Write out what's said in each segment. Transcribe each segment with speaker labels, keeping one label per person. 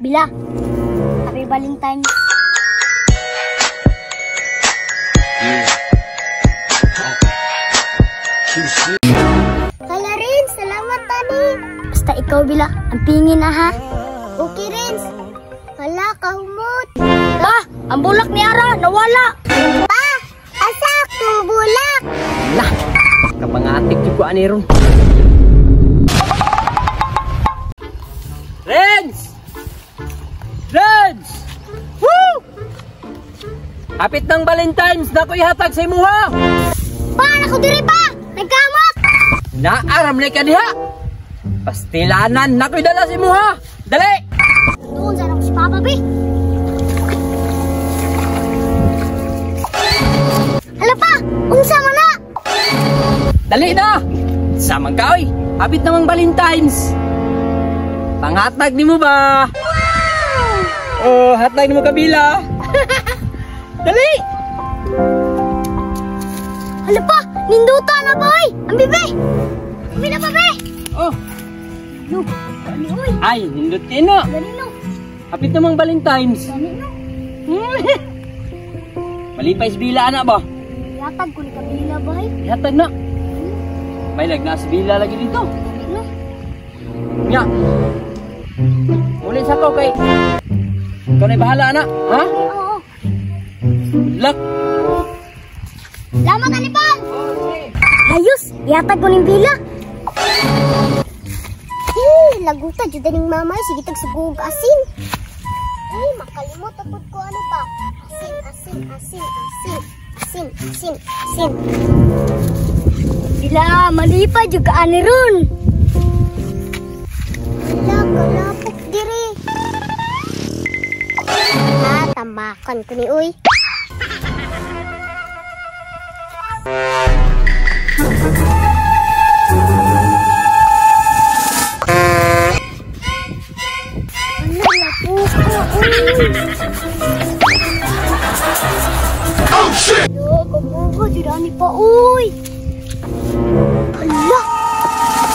Speaker 1: Bila, happy Valentine's. Hala Rins, salamat tani. Basta ikaw Bila, ang pingin na ha. Okay Rins. Hala, kahumot. Pa, ang bulak ni Ara, nawala. Pa, asa akong bulak.
Speaker 2: Lah, kapangatik jud ko ani ron. Rins! Rins! Woo! Hapit ng Valentine's na ko ihatag sa imuha.
Speaker 1: Pa, nako diri pa. Nagkamot.
Speaker 2: Naaram na ka diha. Pastilanan na ko'y dala sa imuha. Dali!
Speaker 1: Doon sana ko si Papa, be. Hala pa, unsa man na?
Speaker 2: Dali na! Samang ka, oy. Hapit namang Valentine's. Panghatag nimo ba? Wow! Oh, hatag nimo kabila. Dali!
Speaker 1: Hala pa, ninduta na ba, oy? Ang bibi! Ambi na pa, be!
Speaker 2: Oh.
Speaker 1: Yo, dali, oy.
Speaker 2: Ay, nindot kayo na.
Speaker 1: Dali no.
Speaker 2: Hapit namang Valentine's.
Speaker 1: Dali no.
Speaker 2: Malipay sa bila, anak ba?
Speaker 1: Yatag ko ni kabila, ba, oy?
Speaker 2: Yatag na. May lag na sa bila lagi dito.
Speaker 1: Dali no.
Speaker 2: Nga. Muli sa ko kay ikaw na'y bahala, anak. Ha?
Speaker 1: Oo.
Speaker 2: Good luck.
Speaker 1: Salamat, Anipal! Ayos, yatag ko ning bila. Eh, laguta jud ning mama, sige tag sugog asin. Eh, makalimot apod ko ano ba? Asin, asin, asin, asin, asin, asin, asin. Bila, malipay jud ka ani ron. Ala, kalapok diri. Ah, tambakan ko ni uy. Oh shit! Yo, kabuga, dirani pa, uy! Ala!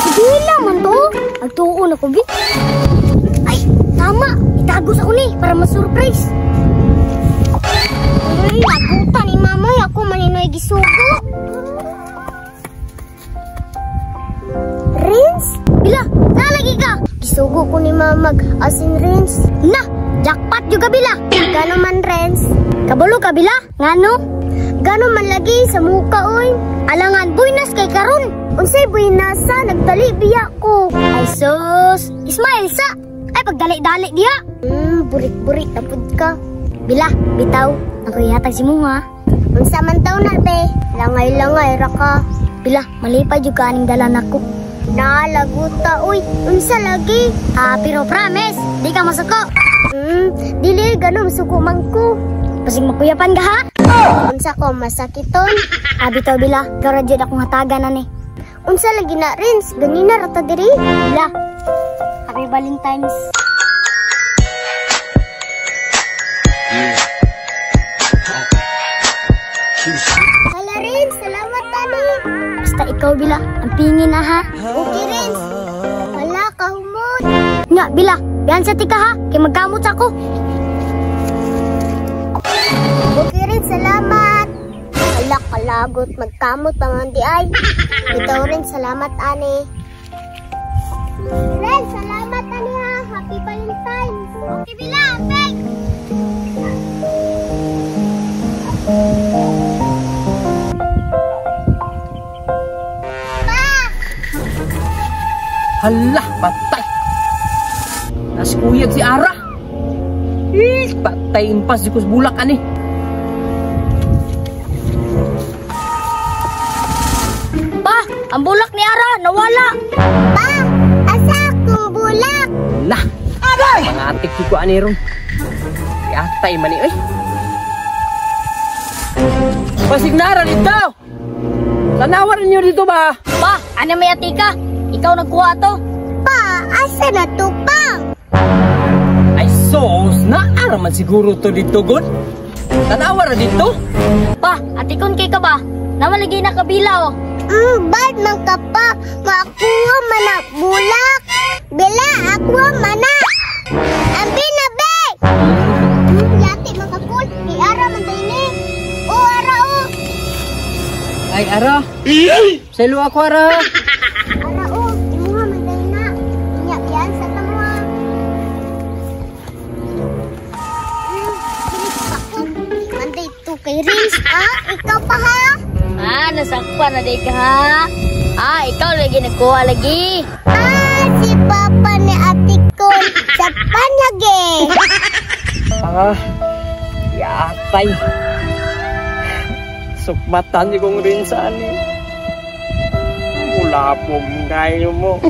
Speaker 1: Sige man to! Agtuon ako, bi! Ay, tama! Itago sa uni para ma-surprise! Ay, agutan ni mama, ako maninoy gisugo! Rins? Bila, nalagi ka! Gisugo ko ni mamag asin, Rins. Na! Jackpot juga, Bila! Gano man, Rins? Kabalo ka, Bila? Ngano? Gano man lagi sa muka, oy. Alangan, buinas kay karon. Unsay buinasa, nagdali biya ko. Ay sus, Ismail sa. Ay pagdali-dali diha. Burik-burik tapod ka. Bila, bitaw, nakuyahatag si munga. Unsa man taw na, be? Langay-langay ra ka. Bila, malipay jud ka aning dala nako. Nalaguta, uy. Unsa lagi? Ah, pero promise, di ka masuko. Dili gano masuko man ko. Pasig makuyapan ka ha? Unsa ko masakiton? Ah, bitaw Bila, ikaw ra jud akong hatagan ani. Unsa lagi na, Rins? Ganina ra ta diri? Bila, happy Valentine's. Hala Rins, salamat tani. Basta ikaw Bila, ang pingin na ha. Okay Rins. Hala, kahumot. Nga Bila, yan sa tika ha, kay magkamot ako. Okay rin, salamat. Hala, kalagot, magkamot pa man di ay. Ikaw rin, salamat ani. Rin, salamat ani ha. Happy Valentine's. Okay Bila, thanks. Pa!
Speaker 2: Hala, patay. Naskuyag si Ara. Eh, patay impas di kus bulak ani.
Speaker 1: Pa, ang bulak ni Ara nawala. Pa, asa akong bulak?
Speaker 2: Lah, agay! Pangatik ko ani ron. Yatay man ni oy. Pasignara dito. Tanawan ninyo dito ba?
Speaker 1: Pa, ano may atika? Ikaw nagkuha to. Pa, asa na to pa?
Speaker 2: Ay sos, naara man siguro to dito god. Tanawa ra dito.
Speaker 1: Pa, atikon kay ka ba? Namalagi na kabila oh. Bad man ka pa. Makuha man ang bulak. Bila, akuha man na. Ambi
Speaker 2: Ay, ara. Selo ako, ara.
Speaker 1: Ara oh, imuha man dahil na. Inya yan sa tamuha. Dili pa ko. Manday to kay Rins, ah. Ikaw pa ha?
Speaker 3: Ah, nasakpan na di ka ha? Ah, ikaw lagi nagkuha lagi.
Speaker 1: Ah, si Papa ni Ate Kon. Sa lagi.
Speaker 2: Ah, yatay. Sukbatan ni kong rin sa ani. Mulapog kayo mo.